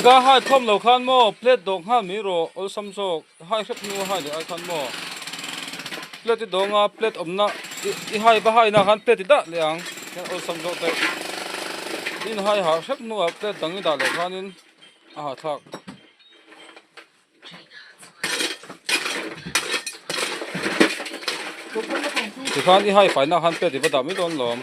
Tikha hai khawm lo khan maw plate dawk nghal mai rawh awlsam zawk hai hrep hnu a hai leh ai khan maw plate i dawng a plate awmna i hai va hai na khan plate i dah leh ang hian awlsam zawk daih in hai ha hrep hnu ah plate dang i dah leh khanin a hahthlak. Tikhan i hai faina khan plate i va dah mai dawn lawm.